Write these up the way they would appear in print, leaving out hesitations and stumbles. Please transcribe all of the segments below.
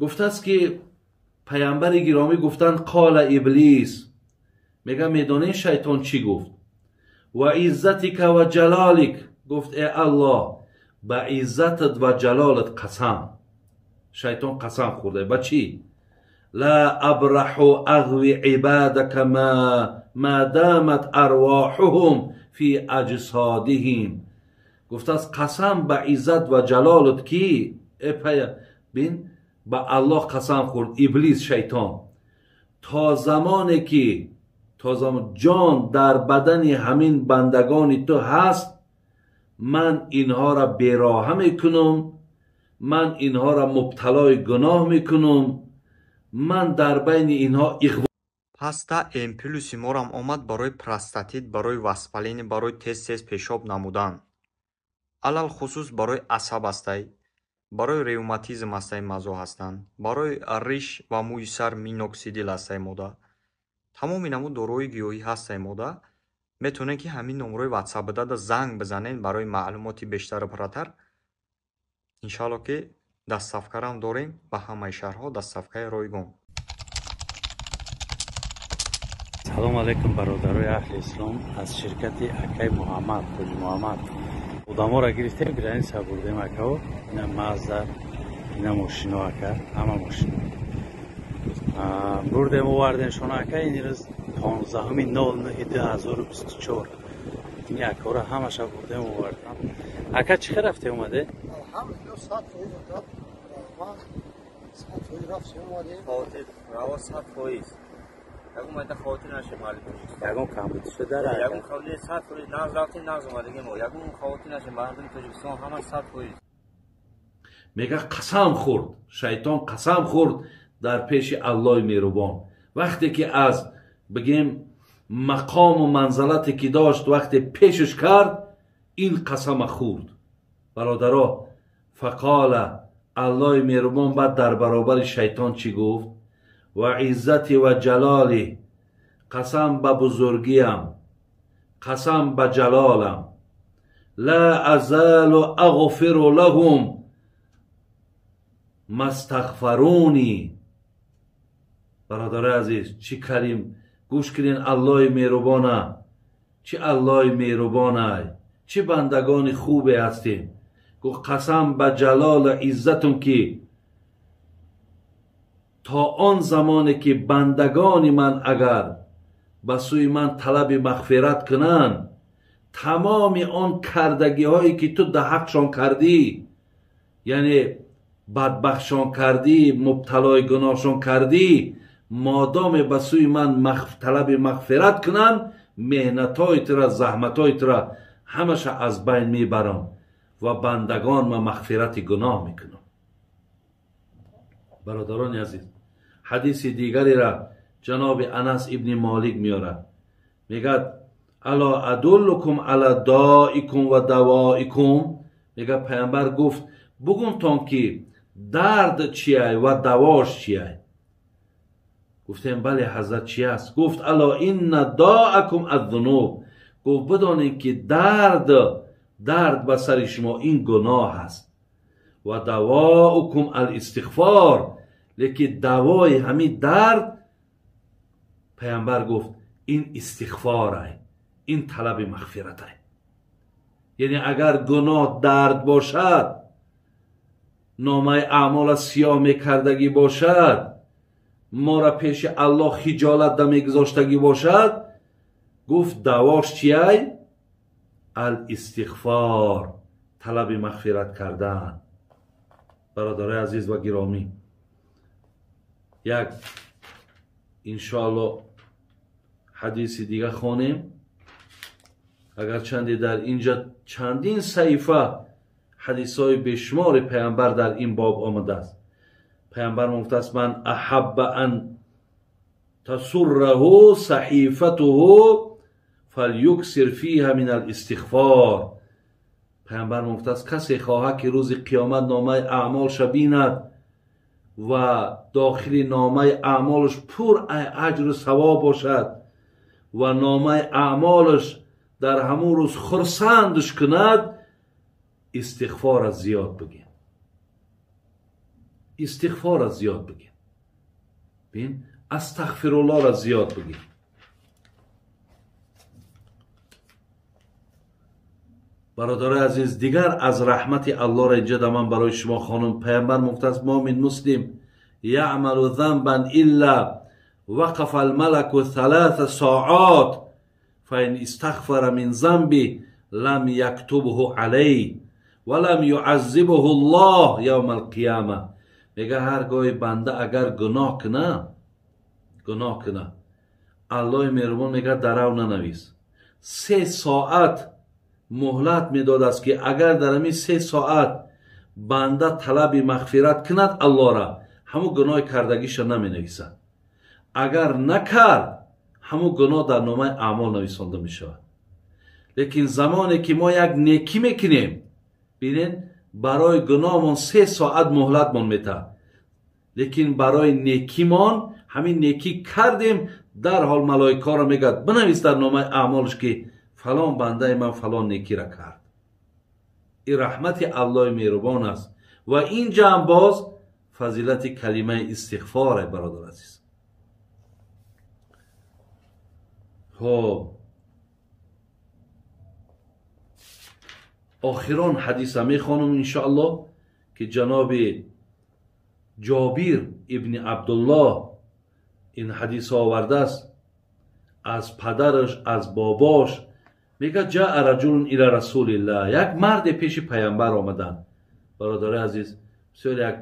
Гуфтааст ки паямбари гиромӣ гуфтанд: қола иблис. Мега, медонӣ шайтон чӣ гуфт? Ва иззатика ва ҷалолик. Гуфт: э Аллоҳ, ба иззатат ва ҷалолат қасам. Шайтон қасам хӯрда ба чӣ? Ла абраҳу ағви ибадака ма дамат арвоҳуҳум фи аҷсодиҳим. Гуфтааст: қасам ба иззат ва ҷалолат ки э пая бин, ба Аллоҳ қасам хӯрд иблис, шайтон, то замоне ки то замон ҷон дар бадани ҳамин бандагони ту ҳаст, ман инҳоро бероҳа мекунам, ман инҳоро мубталои гуноҳ мекунам, ман дар байни инҳо иғво. Паста М плюси морам омад барои простатит, барои воспаление, барои тез-тез пешоб намудан. Алалхусус барои асаб ҳастай, барои ревматизм ҳастай, мазо ҳастанд, барои риш ва мӯи сар миноксидил ҳастай мода. Тамоми намуд доруҳои гиёҳӣ ҳастай мода. Метавонед ки ҳамин номерои ватсап дада занг бизанед барои маълумоти бештару пурратар. Иншаалло ки доставкарам дорем ба ҳамаи шаҳрҳо, доставкаи ройгон. Салом алейкум, бародарои аҳли ислом, аз ширкати акай Муҳаммад, Ҳоҷи Муҳаммад. Одаморо гирифтем, граница бурдем акао. Ина Мазда, ина мошино ака, ҳама мошино. Бурдем, овардем шона ака, ин рӯз 15.09.2024. Ин акаро ҳамаша бурдем, овардем. Ака, чӣ хел рафте омаде? Алҳамдулиллоҳ, 100% раҳмат, 100% рафтем омадем. Хотир, раво 100%. Ягон майда хотир нашем мардуми Тоҷикистон. Ягон камбудӣ шуда ра? Ягон камбудӣ 100% нағз рафтем, нағз омадагем мо. Ягон хотир нашем мардуми Тоҷикистон ҳама 100%. Мега, қасам хӯрд шайтон, қасам хӯрд дар пеши Аллоҳи меҳрубон. Вақте ки аз бигем мақому манзалате ки дошт, вақте пешаш кард, ин қасама хӯрд. Бародаро, фақола, Аллоҳи меҳрубон баъд дар баробари шайтон чӣ гуфт? Ва иззати ва ҷалоли, қасам ба бузургиям, қасам ба ҷалолам, ла азалу ағфиру лаҳум мастағфаруни. Бародарои азиз, чӣ карим, гӯш кунен Аллоҳи меҳрубона, чӣ Аллоҳи меҳрубонай, чӣ бандагони хубе ҳастем. Гуфт: қасам ба ҷалолу иззатум ки то он замоне ки бандагони ман агар ба сӯи ман талаби мағфират кунанд, тамоми он кардагиҳое ки ту дар ҳақшон кардӣ, яъне бадбахтшон кардӣ, мубталои гуноҳшон кардӣ, модоме ба сӯи ман талаби мағфират кунанд, меҳнатҳои тура, заҳматҳои тура ҳамаша аз байн мебарам ва бандагон ма мағфирати гуноҳ мекунам. Бародарони азиз, ҳадиси дигарера ҷаноби Анас ибни Молик меорад. Мегӯяд: ало адуллукум ала доикум ва давоикум. Мегӯяд, паямбар гуфт: бугумтон ки дард чиай ва давош чиай. Гуфтем: бале, ҳазрат, чи аст? Гуфт: ало инна доакум адзунуб. Гуфт: бидонед ки дард ба сари шумо ин гуноҳ аст, ва давоукум алистиғфор. Лекин давои ҳамин дард, паямбар гуфт, ин истиғфорай, ин талаби мағфиратай. Яъне агар гуноҳ дард бошад, номаи аъмола сиёҳ мекардагӣ бошад, моро пеши Аллоҳ хиҷолат намегузоштагӣ бошад, гуфт, давош чиай? Алистиғфор, талаби мағфират кардан. Бародарои азиз ва гиромӣ, як иншоалло ҳадиси дига хонем. Агарчанде дар инҷа чандин саҳифа ҳадисҳои бешумори паямбар дар ин боб омадааст. Паямбар гуфтааст: ман аҳабба ан тасурраҳу саҳифатуҳу фалюксир фиҳа мин алистиғфор. Паямбар гуфтааст: касе хоҳад ки рӯзи қиёмат номаи аъмолша бинад ва дохили номаи аъмолаш пур аҷру савоб бошад ва номаи аъмолаш дар ҳамон рӯз хурсандш кунад, истиғфора зиёд бигин. Истиғфорро зиёд бигин. Бин, астағфируллоҳро зиёд бигин. Бародарои азиз, дигар аз раҳмати аллоҳро инҷа да ман барои шумо хонум. Пайғамбар муфтааст: мо мин муслим яъмалу занбан илла вақафа алмалаку саласа соат фаин истағфара мин занби лам яктубҳу алайҳ ва лам юаззибҳу аллоҳ явма алқияма. Мега ҳар гоҳи банда агар гуноҳ куна, аллоҳи меҳрубон мега дарав нанавис. 3 соат муҳлат медодааст ки агар дар ҳамин 3 соат банда талаби мағфират кунад аллоҳра, ҳамун гуноҳи кардагиша наменависад. Агар накард, ҳамун гуноҳ дар номаи аъмол нависонда мешавад. Лекин замоне ки мо як некӣ мекунем, бинед, барои гуноҳмон 3 соат муҳлатмон метаҳад, лекин барои некимон ҳамин некӣ кардем, дарҳол малоикаро мегӯяд бинавис дар номаи аъмолш ки фалон бандаи ман фалон некиро кард. Ин раҳмати аллоҳи меҳрубон аст. Ва инҷа ҳам боз фазилати калимаи истиғфор, бародар азиз. Хоб, охирон ҳадиса мехонам иншоаллоҳ, ки ҷаноби Ҷобир ибни Абдуллоҳ ин ҳадиса овардааст аз падараш, аз бобош. Мегӯяд: ҷаа раҷулун ила расулиллаҳ. Як марде пеши пайғамбар омаданд. Бародари азиз, бисёр як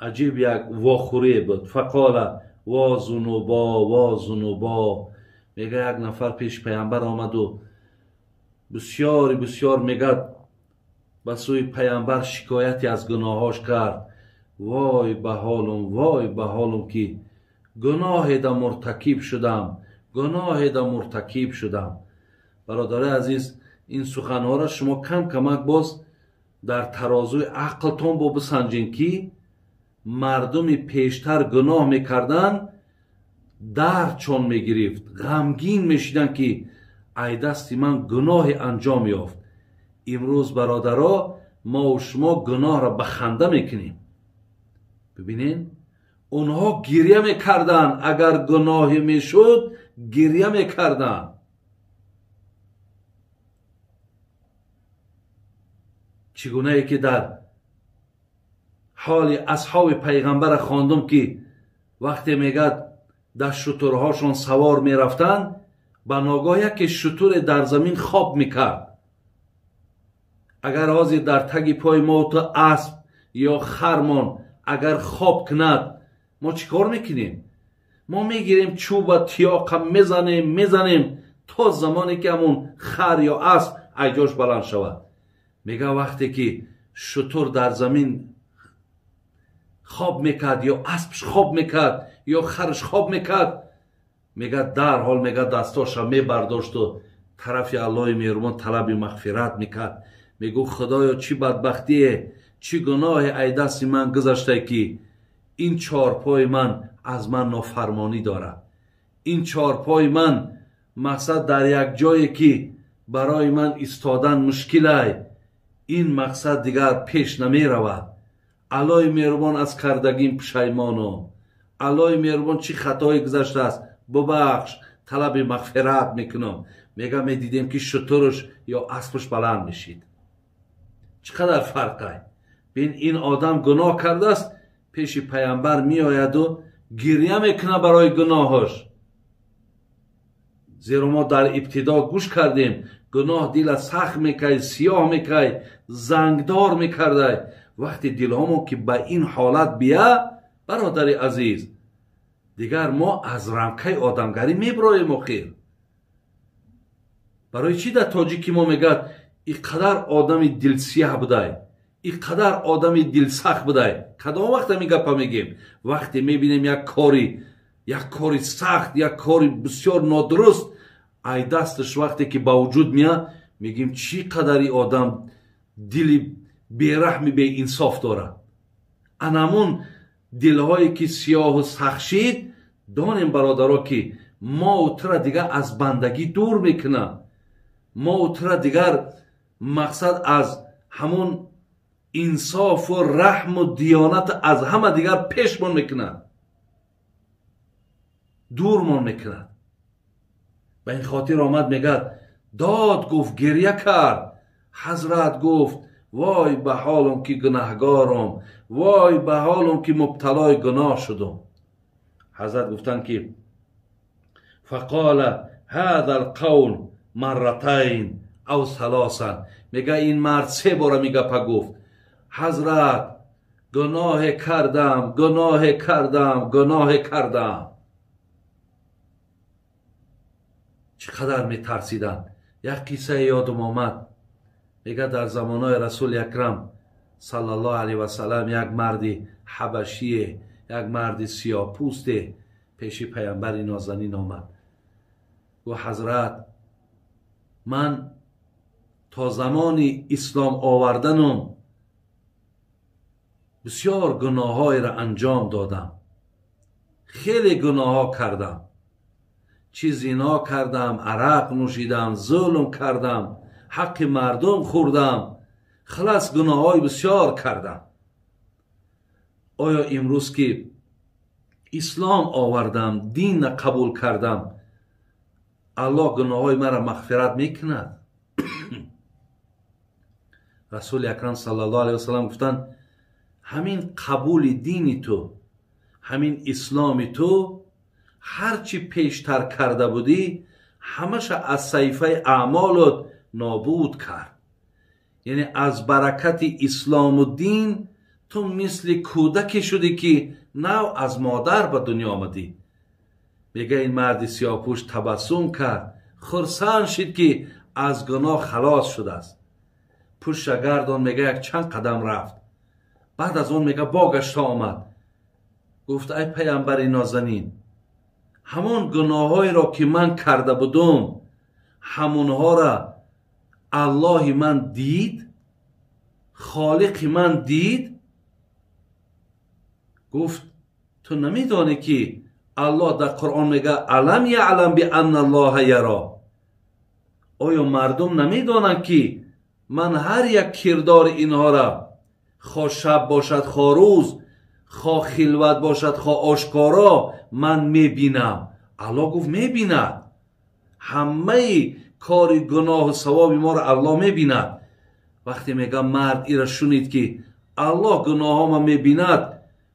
аҷиб як вохӯрие буд. Фақола во зунубо, во зунубо. Мега як нафар пеши пайғамбар омаду бисёри бисёр мегӯяд ба сӯи пайғамбар шикояте аз гуноҳҳош кард. Вой ба ҳолум, вой ба ҳолум ки гуноҳе да муртакиб шудам, гуноҳе да муртакиб шудам. Бародари азиз, ин суханҳоро шумо кам камак боз дар тарозуи ақлтон бо бисанҷед, ки мардуми пештар гуноҳ мекарданд, дардчон мегирифт, ғамгин мешиданд ки ай дасти ман гуноҳе анҷом ёфт. Имрӯз бародаро, мову шумо гуноҳро ба ханда мекунем. Бибинед, онҳо гирья мекарданд, агар гуноҳе мешуд гирья мекарданд. Чӣ гунае ки дар ҳоли асҳоби пайғамбара хондум, ки вақте мегӯяд дар шутурҳошон савор мерафтанд, ба ногоҳ яке шутуре дар замин хоб мекард. Агар ҳозир дар таги пои мо ту асп ё хармон агар хоб кунад, мо чӣ кор мекунем? Мо мегирем чӯба тиёқа мезанем то замоне ки ҳамун хар ё асп айҷош баланд шавад. Мега вақте ки шутур дар замин хоб мекард ё аспш хоб мекард ё харш хоб мекард, мега дарҳол мега дастоша мебардошту тарафи аллоҳи меҳрубон талаби мағфират мекард. Мегӯ худоё, чӣ бадбахтие, чӣ гуноҳе ай дасти ман гузаштае ки ин чорпои ман аз ман нофармонӣ дорад. Ин чорпои ман мақсад дар як ҷое ки барои ман истодан мушкилай, ин мақсад дигар пеш намеравад. Аллоҳи меҳрубон аз кардагим пушаймону, аллоҳи меҳрубон чӣ хатое гузаштааст бубахш, талаби мағфират мекунам. Мега медидем ки шутурш ё аспш баланд мешид. Чӣ қадар фарқай! Бин, ин одам гуноҳ кардааст, пеши пайғамбар меояду гирья мекунад барои гуноҳаш. Зеро мо дар ибтидо гӯш кардем, гуноҳ дила сахт мекай, сиёҳ мекай, зангдор мекардай. Вақте дилҳомон ки ба ин ҳолат бия, бародари азиз, дигар мо аз рамкаи одамгарӣ меброем. Охир барои чӣ дар тоҷики мо мегӯяд ин қадар одами дилсиёҳ будай, ин қадар одами дилсахт будай? Кадом вақт ҳамин гапа мегӯем? Вақте мебинем як кори сахт, як кори бисёр нодуруст ай дасташ вақте ки ба вуҷуд меяд, мегӯем чӣ қадари одам дили бераҳми беинсоф дорад. Анамун дилҳое ки сиёҳу сахт шид, донем бародаро ки мо тура дигар аз бандагӣ дур мекунад, мо тура дигар мақсад аз ҳамун инсофу раҳму диёнат аз ҳама дигар пешмон мекунад, дурмон мекунад. Ба ин хотир омад мегӯяд дод гуфт, гирья кард. Ҳазрат гуфт вой ба ҳолам ки гунаҳгорам, вой ба ҳолам ки мубталои гуноҳ шудам. Ҳазрат гуфтанд ки фақола ҳаза алқавл марратайн ав салосан. Мега ин мард се бора мегапа гуфт ҳазрат гуноҳе кардам, гуноҳе кардам, гуноҳе кардам. Чӣ қадар метарсиданд. Як қиссае ёдам омад. Мега дар замонои Расули Акрам саллаллоҳу алайҳи васаллам як марди ҳабашие, як марди сиёҳпӯсте пеши паямбари нозанин омад. Гуфт ҳазрат ман то замони ислом оварданам бисёр гуноҳҳоеро анҷом додам, хеле гуноҳҳо кардам, чӣ зино кардам, арақ нӯшидам, зулм кардам, ҳаққи мардум хӯрдам, халас гуноҳҳои бисёр кардам. Оё имрӯз ки ислом овардам, динна қабул кардам, Аллоҳ гуноҳҳои маро мағфират мекунад? Расули Акрам саллаллоҳу алайҳи васаллам гуфтанд ҳамин қабули дини ту, ҳамин исломи ту ҳар чӣ пештар карда будӣ ҳамаша аз саҳифаи аъмолот нобуд кард. Яъне аз баракати ислому дин ту мисли кӯдаке шудӣ ки нав аз модар ба дунё омадӣ. Мега ин марди сиёҳпӯш табассум кард, хурсанд шид ки аз гуноҳ халос шудааст. Пушта гардон мега як чанд қадам рафт. Баъд аз он мега богашта омад. Гуфт ай паямбари нозанин, ҳамон гуноҳҳоеро ки ман карда будум, ҳамонҳоро Аллоҳи ман дид, Холиқи ман дид. Гуфт ту намедонӣ ки Аллоҳ дар Қуръон мега алам яълам бианна Аллоҳа яро. Оё мардум намедонанд ки ман ҳар як кирдори инҳоро, хо шаб бошад, хо рӯз, хо хилват бошад, хо ошкоро, ман мебинам. Аллоҳ гуфт мебинад. Ҳамаи кори гуноҳу савоби моро Аллоҳ мебинад. Вақте мега мард ира шунид ки Аллоҳ гуноҳҳома мебинад,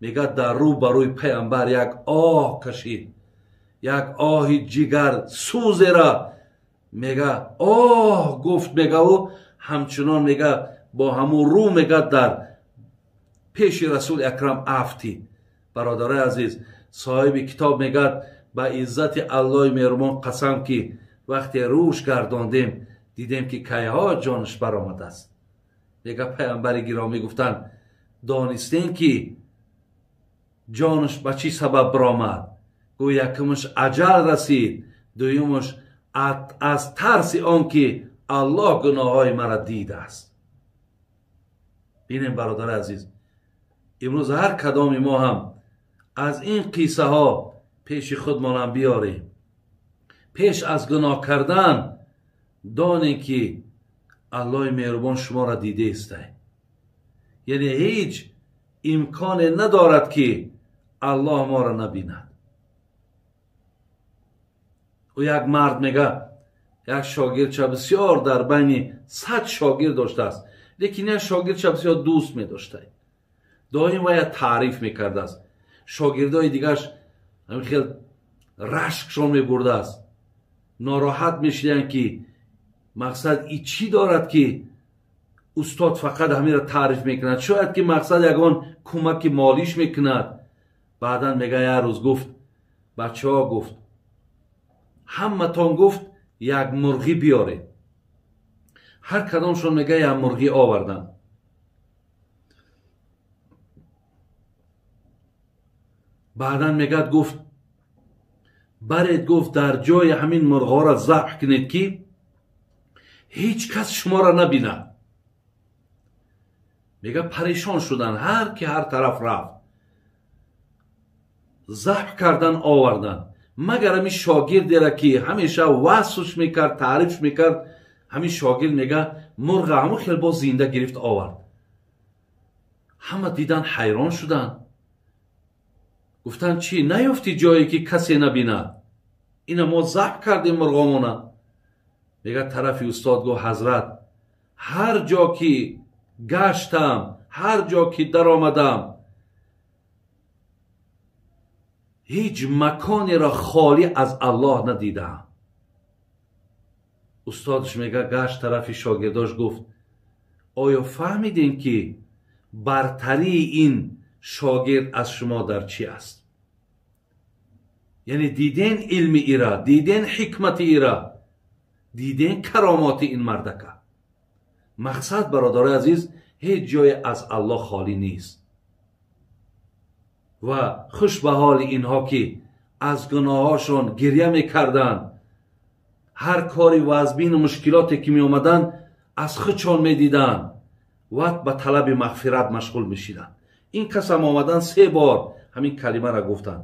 мега дар рӯ ба рӯи паямбар як оҳ кашид, як оҳи ҷигар сӯзера мега оҳ гуфт. Мега ӯ ҳамчунон мега бо ҳамун рӯ мега дар пеши Расули Акрам афтид. Бародарои азиз, соҳиби китоб мегӯяд ба иззати Аллоҳи меҳрубон қасам ки вақте рӯш гардондем дидем ки кайҳо ҷонаш баромадааст. Мега паямбари гиромӣ гуфтанд донистем ки ҷонаш ба чӣ сабаб баромад? Гӯ якумаш аҷал расид, дуюмаш аз тарси он ки Аллоҳ гуноҳҳои маро дидааст. Бинем бародари азиз, имрӯз ҳар кадоми мо ҳам аз ин қиссаҳо пеши худмонам биёрем. Пеш аз гуноҳ кардан донем ки Аллоҳи меҳрубон шуморо дидаестай. Яъне ҳеҷ имконе надорад ки Аллоҳ моро набинад. Ӯ як мард мега як шогирдча бисёр дар байни 100 шогирд доштааст, лекин як шогирдча бисёр дӯст медоштай. Доим вая таъриф мекардааст. Шогирдои дигараш ҳамин хел рашкшон мебурдааст. Нороҳат мешиданд ки мақсад и чӣ дорад ки устод фақат ҳаминро таъриф мекунад, шояд ки мақсад ягон кӯмаки молиш мекунад. Баъдан мега як рӯз гуфт бачаҳо, гуфт ҳаматон гуфт як мурғӣ биёред. Ҳар кадомшон мега як мурғӣ оварданд. Баъдан мегӯяд гуфт баред, гуфт дар ҷои ҳамин мурғҳоро забҳ кунед ки ҳеҷ кас шуморо набинад. Мега парешон шуданд, ҳар ки ҳар тараф рафт. Забҳ кардан оварданд. Магар ҳамин шогирдеро ки ҳамеша васфш мекард, таърифш мекард, ҳамин шогирд мега мурға ҳамон хел боз зинда гирифт овард. Ҳама дидан, ҳайрон шуданд, гуфтанд: чӣ наёфтӣ ҷое ки касе набинад? Ина мо забҳ кардем мурғомона. Мегӯяд, тарафи устод гуфт: ҳазрат, ҳар ҷо ки гаштам, ҳар ҷо ки даромадам, ҳеҷ маконеро холӣ аз Аллоҳ надидаам. Устодаш мегӯяд, гашт тарафи шогирдош, гуфт: оё фаҳмидем ки бартарии ин шогирд аз шумо дар чӣ аст? Яъне диден илми ира, диден ҳикмати ира, диден каромоти ин мардака. Мақсад, бародарои азиз, ҳеҷ ҷое аз Аллоҳ холӣ нест. Ва хуш ба ҳоли инҳо ки аз гуноҳҳошон гиря мекарданд, ҳар кори вазбину мушкилоте ки меомаданд, аз худшон медиданд ва ба талаби мағфират машғул мешиданд. Ин касам омадан 3 бор ҳамин калимаро гуфтанд.